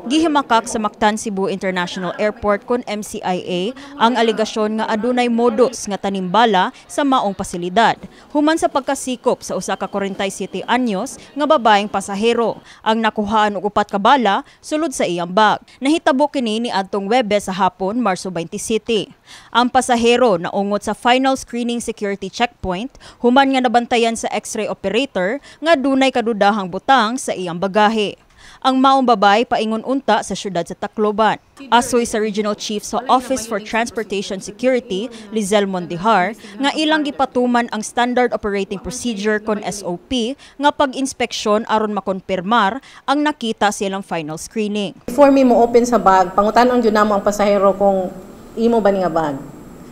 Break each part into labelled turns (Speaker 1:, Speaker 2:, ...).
Speaker 1: Gihimakak sa Mactan Cebu International Airport kon MCIA ang alegasyon nga adunay modus nga tanimbala sa maong pasilidad. Human sa pagkasikop sa usa ka 47 anyos nga babaeng pasahero, ang nakuhaan og upat ka bala sulod sa iyang bag. Nahitabo kini ni adtong Webes sa hapon, Marso 27. Ang pasahero naungot sa final screening security checkpoint human nga nabantayan sa x-ray operator nga dunay kadudahang butang sa iyang bagahe. Ang maong babae paingon unta sa syudad sa Tacloban. Asoy sa Regional Chief sa Office for Transportation Security, Lizelle Mondihar, nga ilang gipatuman ang Standard Operating Procedure kon SOP nga pag-inspeksyon aron makonfirmar ang nakita sa ilang final screening.
Speaker 2: Before mi mo open sa bag, pangutan-on gyud namo ang pasahero kung imo ba ni nga bag.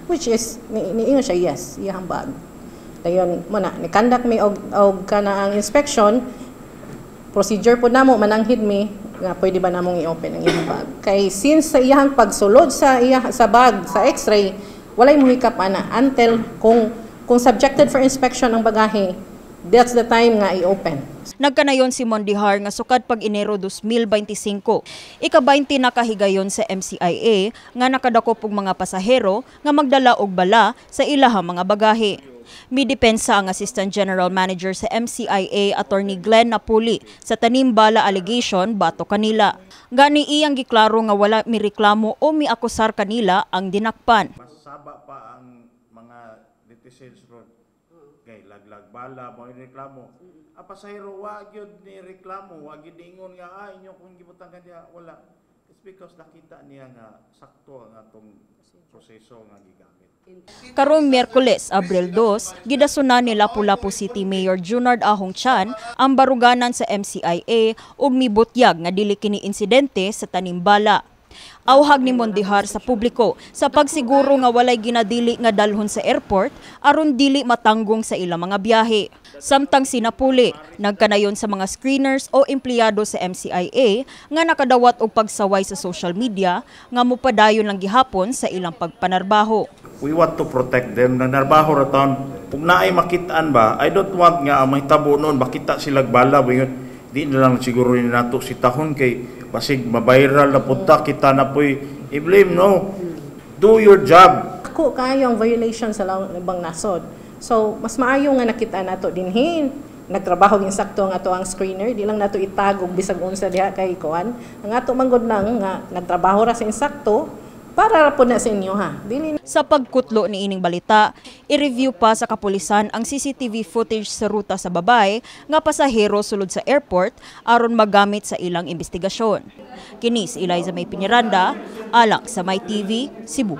Speaker 2: Which is, niingon siya, yes, iyang bag. Dayon, mo na, ni-conduct mi og kana ang inspection, procedure po namo, mananghid mi nga pwede ba namong i-open ang iyang bag. Kay since sa iyang pagsulod sa iya sa bag sa x-ray, walay muhikap ana until kung subjected for inspection ang bagahe, that's the time nga i-open.
Speaker 1: Nagkanayon si Mondihar nga sukad pag Enero 2025, ika-20 na kahigayon sa MCIA nga nakadakop og mga pasahero nga magdala og bala sa ilahang mga bagahe. Midepensa ang Assistant General Manager sa MCIA, Attorney Glenn Napuli, sa tanimbala allegation batok kanila. Gani iyang giklaro nga wala mireklamo o miakusar kanila ang dinakpan.
Speaker 3: Mas saba pa ang mga netizens ron kay laglag bala mo reklamo. Ang pasahero wa gyud ni reklamo, wa gyud ingon nga ah inyo kung gibutang ka diha, wala. It's because nakita niya nga sakto ang atong proseso nga gigamit.
Speaker 1: Karong Miyerkules, Abril 2, gidasunan ni Lapu-Lapu City Mayor Junard Ahong Chan ang baruganan sa MCIA ug mibutyag nga dili kini insidente sa tanimbala. Awhag ni Mondihar sa publiko sa pagsiguro nga walay ginadili nga dalhon sa airport aron dili matanggong sa ilang mga biyahe. Samtang si Napuli, nagkanayon sa mga screeners o empleyado sa MCIA nga nakadawat og pagsaway sa social media nga mopadayon lang gihapon sa ilang pagpanarbaho.
Speaker 3: We want to protect them. Nanarbaho ra taon. Kung naay makitaan ba, I don't want nga ang mahitabo noon makita sila bala yun. Di na lang siguro ni nato si tahon kay basig ma-viral na punta kita na po'y i-blame, no. Do your job.
Speaker 2: Ako kaayo ang violation sa labang nasod. So, mas maayo nga nakita nato dinhi. Nagtrabaho gyud sakto ang ato ang screener, di lang nato itagog bisag unsa diha kay kuan. Ang ato manggod lang nga nagtrabaho ra sa insakto para ra pod na sa inyo ha. Dili
Speaker 1: Sa pagkutlo ni ining balita, i-review pa sa kapulisan ang CCTV footage sa ruta sa babae nga pasahero sulod sa airport aron magamit sa ilang investigasyon. Kini si Eliza May Piniranda, alang sa My TV, Cebu.